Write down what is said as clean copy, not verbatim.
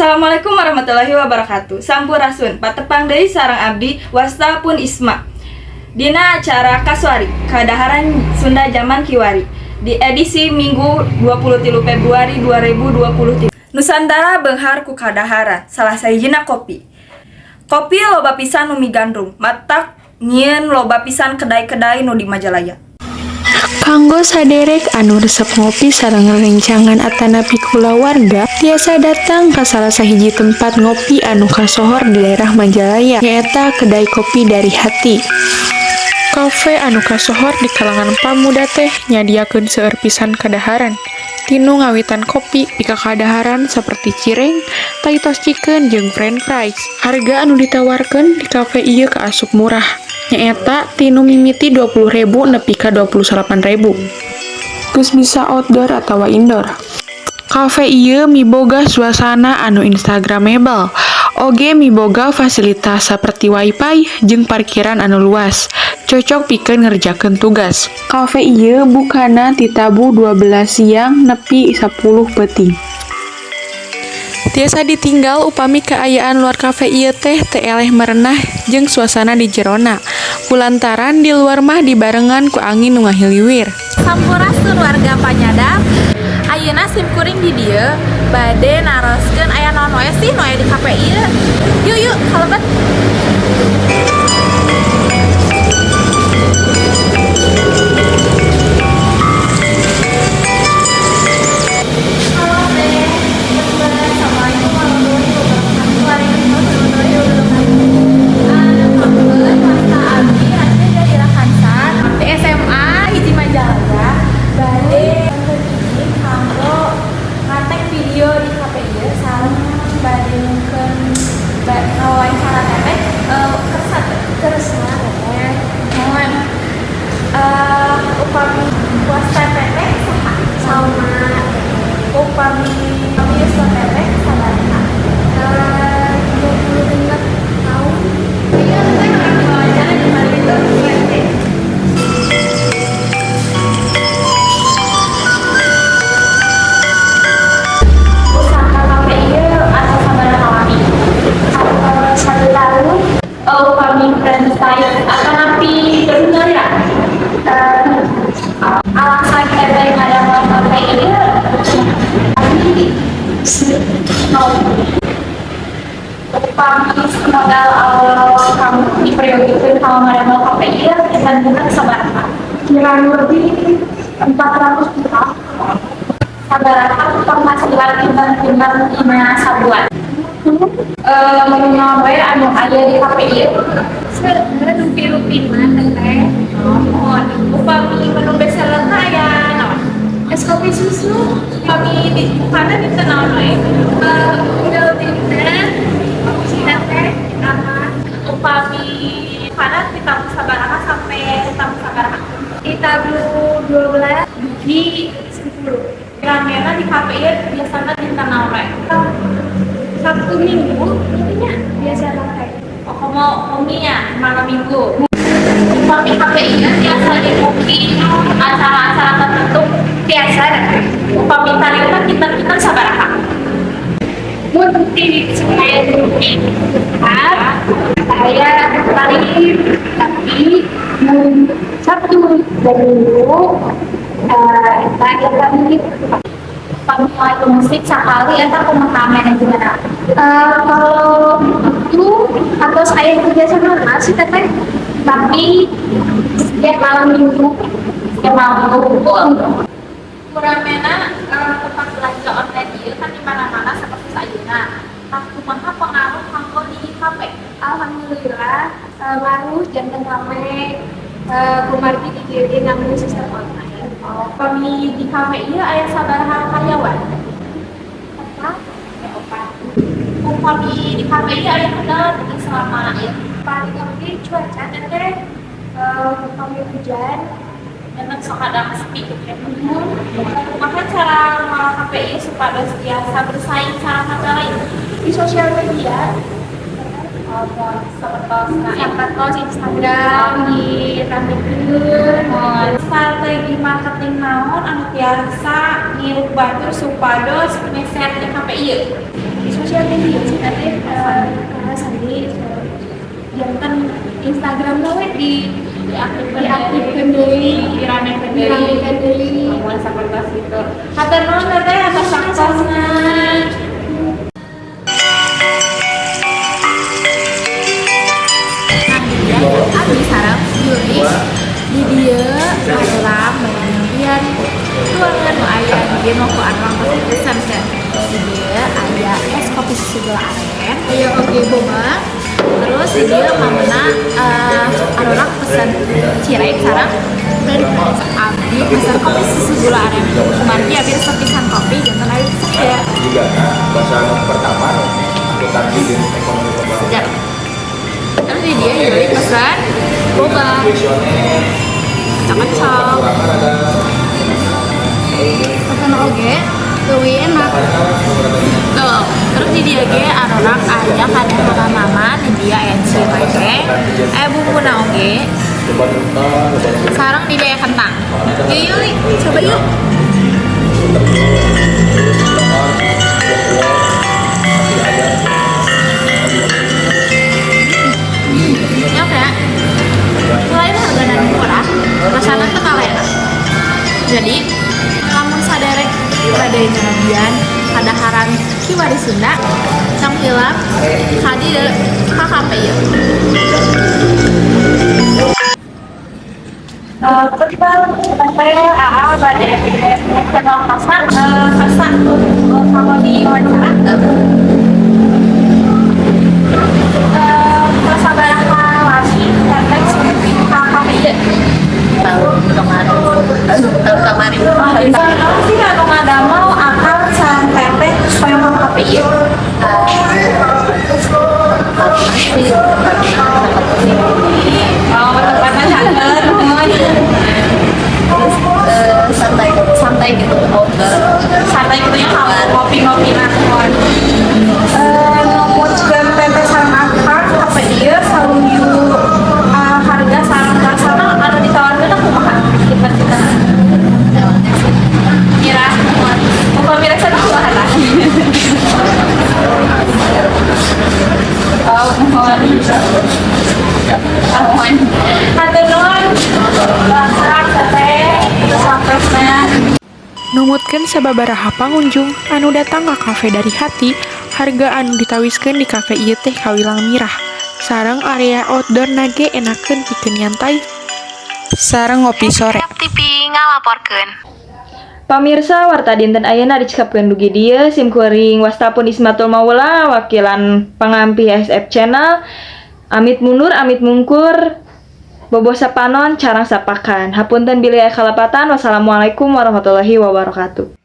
Assalamualaikum warahmatullahi wabarakatuh. Sampurasun, patepang deui sareng abdi wasta pun Isma. Dina acara Kasuari, Kadaharan Sunda Jaman Kiwari. Di edisi Minggu 23 Februari 2023. Nusantara beunghar ku kadaharan, salah sahijina kopi. Kopi loba pisan nu migandrung, matak nyieun loba pisan kedai-kedai nu di Majalaya. Kanggo saderek anu resep ngopi sareng rerencangan atanapi kulawarga, tiasa datang ka salah sahiji tempat ngopi anu kasohor di daerah Majalaya, nyaeta Kedai Kopi Dari Hati. Kafe anu kasohor di kalangan pamuda teh nyadiakeun seueur pisan kadaharan. Tinu ngawitan kopi pika kadaharan saperti cireng, Taitos chicken jeung french fries. Harga anu ditawarkeun di kafe ieu kaasup murah, nyaeta tinu mimiti 20.000 nepi ka 28.000. Geus bisa outdoor atawa indoor. Kafe ieu miboga suasana anu instagramable, oge miboga fasilitas saperti wifi jeung parkiran anu luas, cocok pikeun ngerjakeun tugas. Kafe ieu bukana ti tabuh 12 siang nepi 10 peuting. Tiasa ditinggal upami kaayaan luar kafe ieu teh teu eleh merenah jeung suasana di jerona, kulantaran di luar mah dibarengan ku angin nu ngahiliwir. Sampurasun warga Panyadap. Ayeuna sim kuring di dieu bade naroskeun aya naon wae sih nu aya di kafe ieu. Yuk yuk kalebet. Halo Teh. Assalamualaikum warahmatullahi wabarakatuh. Waalaikumsalam warahmatullahi wabarakatuh. Alhamdulillah wasta abdi hasil dari Rakansan di SMA hiji Majalaya bade izin kanggo ngatek video di kafe ieu sareng bade nyungkeun ngawawancara teteh, kersa teh? Kersa teteh. Mohon, upami wasta teteh saha? Salma. Upami yuswa teteh sabaraha? 26 tahun. Iya teteh, orang wawancara di mana itu? Usaha kafe ieu asa sabaraha lami? 1 tahun. Upami franchise atanapi terus ya? Alasan teteh ngadamel kafe ieu? Tapi No. Upami modal awal kamu diprioritaskan kalau ngadamel kafe ieu kinten-kinten sabaraha? Kurang lebih 400 juta. Sabaraha penghasilan kinten-kinten dina sabulan? Menu naon wae anu aya di kafe ieu? Sebenarnya rupi-rupi mah teteh. Mohon, upami menu best seller-na aya naon? Es kopi susu. Upami di bukana dinten naon wae? Unggal dinten teteh apa? Upami bukana di tamu sabaraha sampai tamu sabaraha? Di tabuh 12 dugi 10. Ramena di kafe ieu biasana dinten naon wae? Sabtu Minggu intinya biasa teteh. Oh, komo nya malam minggu. Upami kafe ieu biasa di-booking acara-acara tertentu? Biasa teteh. Upami tarifna kinten-kinten sabaraha? Mun di saya tetap saya tarif, tapi mun Sabtu dan Minggu eta ya tarif. Upami live musik sakali eta kumaha manajemenna? Kalau itu atau saya kerja sama sih teteh, tapi setiap malam minggu. Setiap malam minggu. Kuramena tempat belanja online ieu kan di mana-mana seperti ayeuna. Tah, kumaha pengaruh kanggo di kafe? Alhamdulillah, ngaruh, janten rame, kumargi di dieu ge nganggo sistem online. Oh, upami di kafe ieu aya sabaraha karyawan? Opat. Ya, opat. Upami di kafe ieu aya kendala teu selama ieu? Paling oge cuaca teteh, upami hujan. Memang sok kadang sepi gitu ya. Kumaha cara ngolah kafe ieu supados tiasa bersaing sareng kafe lain? Di sosial media. Oh, sapertos na Sapertos Instagram di ramekeun. Oh, strategi marketing naon anu tiasa ngiluh batur supados meser di kafe ieu? Di Sosial media sih, Teteh, sami janten Instagram we di diaktifkan, diaktifkan deui, diramekeun deui. Diramekeun deui. Mun sapertos itu. Hatur nuhun, Teteh, atas waktosna. Nah, dia abdi sareng Yulis. Di dieu urang bade nyampian ruangan nu aya di dieu nu ku arang pesan kan. Di dieu aya es kopi susu gula aren, aya oge boba. Terus di dieu mamena arurang pesen cireng sareng french fries. Abdi pesen kopi susu gula aren. Kumargi abdi resep pisan kopi, janten abdi pesen ya. Juga bahasa pertama akuntansi dan ekonomi pembangunan. Segar. Terus di dieu Yuli pesen boba. Kuesioner. Kacang. Kekurangan ada. Pesen oge leuwih enak. Tuh, terus di dieu ge arurang aya kadaharan mama, di dieu aya cireng, aya bumbuna oge, sareng di dieu aya kentang. Yuk, Yuli, coba yuk. Ya kayak selain harganya murah, rasanya tuh kalah enak. Jadi, lamun saderek bade nyobian kadaharan kiwari Sunda, tong hilap ka dieu, ka kafe ieu. Betul, Teteh, AA bade kenal kasa, kasa sama di wawancara. Sabaraha lami Teteh sumping ka kafe ieu? Tahun kemarin, tahun kemarin. Naon sih anu ngadamel akang sareng Teteh hoyong ka kafe ieu? Masih. Oh, tempatnya caket. Terus santai santai gitu, outdoor. Santai gitu ya, kalau ngopi-ngopi nangkon. Numutkeun Teteh sareng akang kafe ieu saluyu harga sareng rasana anu ditawarkeun kumaha? Kita-kita. Mirah, upami rasana kumaha tah? Oh, muhun. Muhun. Hatur nuhun. Akang, Teteh, atas waktosna. Numutkeun sababaraha pangunjung anu datang ka Kafe Dari Hati, harga anu ditawiskeun di kafe ieu teh kawilang mirah. Sareng area outdoor ge enakeun pikeun nyantai sareng ngopi sore. TV ngalaporkeun. Pamirsa, warta dinten ayeuna dicekapkeun dugi dieu. Simkuring wasta pun Ismatul Maula, wakilan pangampih SF Channel, amit mundur, amit mungkur, bobo sapanon, carang sapakan. Hapunten bilih aya kalepatan. Wassalamualaikum warahmatullahi wabarakatuh.